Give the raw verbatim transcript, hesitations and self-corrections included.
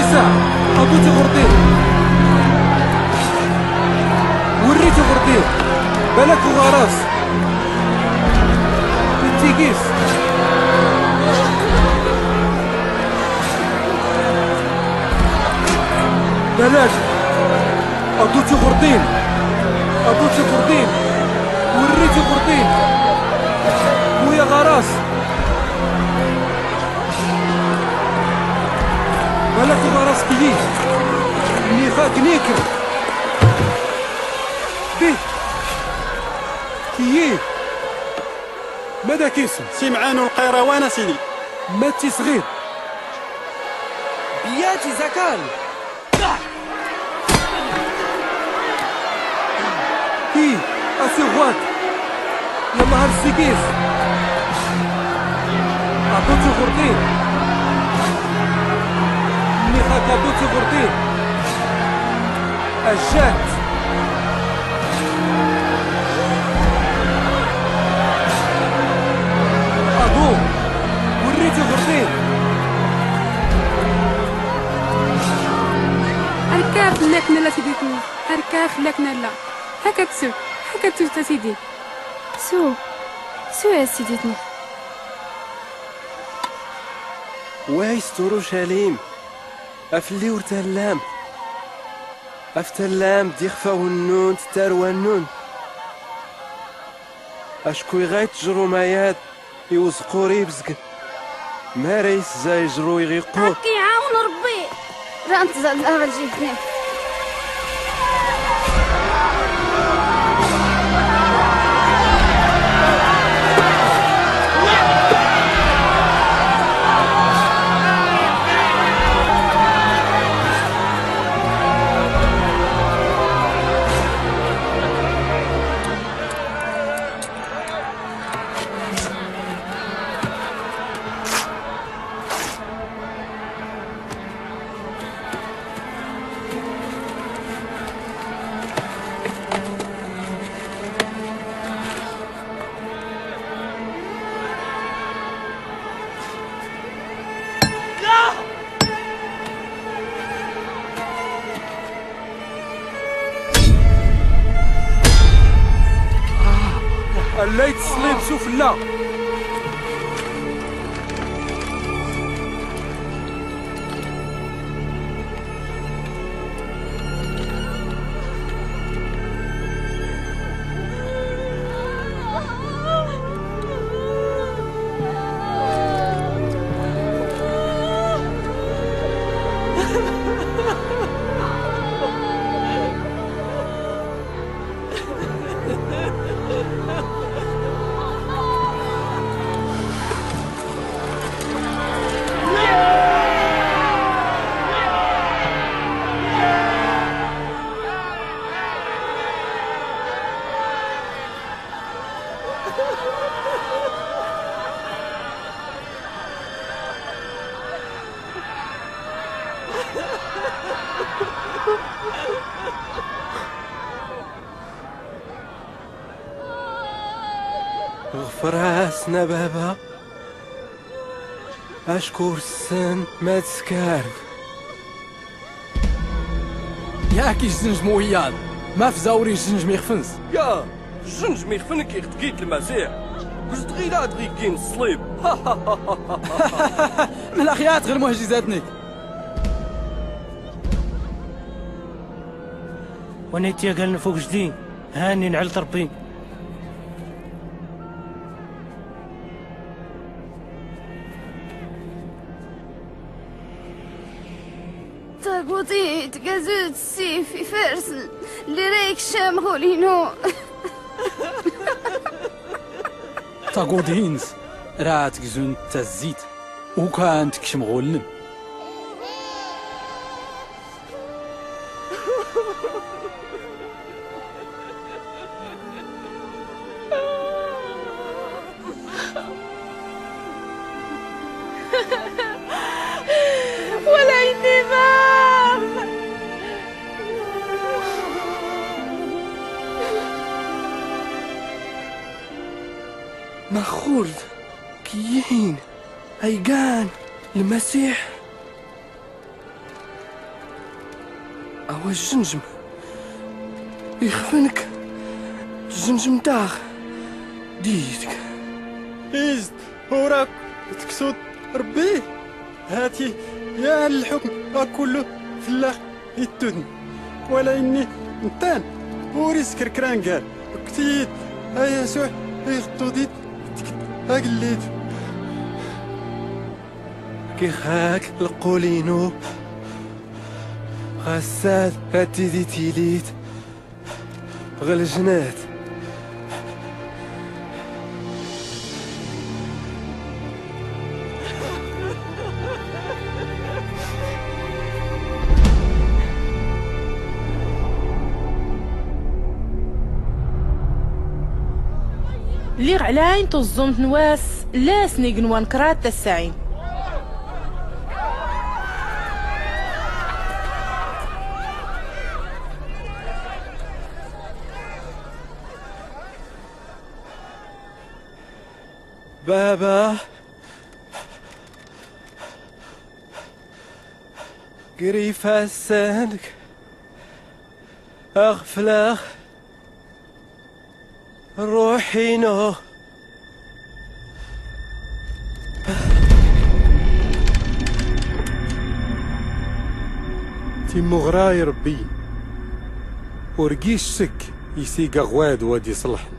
Isa, adu tiɣurḍin. Wri tiɣurḍin. Balak uɣaras. Tigis. Balak. Adu tiɣurḍin. Adu tiɣurḍin. Wri tiɣurḍin. Uya ɣaras. Balak uɣaras kiyi. Nixa knikim. Bi. Kiyi. Mada kism? Simɛan ulqayrawan a sidi. Mati sɣir. Biyati zakal. Hi, asiɣwat. Yalla har sigis. Adu tiɣurḍin. Nixa adu tiɣurḍin. Ajjat. Adu. Wri tiɣurḍin. Arkaf lak nalla siditni. Arkaf lak nalla. Hakatsu. Hakatsu ta sidi. Su. Su ya siditni. Wayst Urucalim. Aflli ur tallam. Af tallam d ixfawn-nnun d tarwa-nnun. Acku iɣayt tjrumay-ad i uzqur ibzgn. Mara isza ijru iɣ iqqur. Ak iɛawn Rbbi. Rant zad aɣ jibni. Allayt ṣṣlib sufella. ɣfr-asn a baba. Acku ur ssnen ma ad skarn. Yak ijzenjem wiyaḍ, maf za ur ijzenjem ixf-ns? Ya, jzenjem ixf-nk iɣ tgit Lmasiḥ. Gzd ɣilad ɣ iggin ṣṣlib. Mlax yat ɣ lmuɛjizat-nk. Wa nit yagaln f ujdi, han inɛlt Rbbi. Taguḍi tgzud ssif ifarsn, llira ikcam ɣul inu. Taguḍi-ns ra tgzun tazzit, ukan tkcm ɣul-lm. Wala inni maɣ. Maxxul d kiyin a igan Lmasiḥ. Awa jjnjm ixfnk, jjnjm daɣ didk. Izd urak tksuḍ Rbbi. Hati ya lḥukm akullu fllax ittudn. Wala inni nttan ur iskr kra ngar. Ktid a Yasuɛ, iɣ tuḍit tkd agllid. Kixak lqqul inu. Ɣassad ad tidit ilit ɣ lǧnat. Lliɣ ɛlayn tuẓẓumt n wass lasn ignwan kraḍ tassɛin. Baba, gr ifassnk, aɣflɣ rruḥ inu. Timuɣra irbbi, ur gis ckk is iga ɣwad wad iṣlḥn.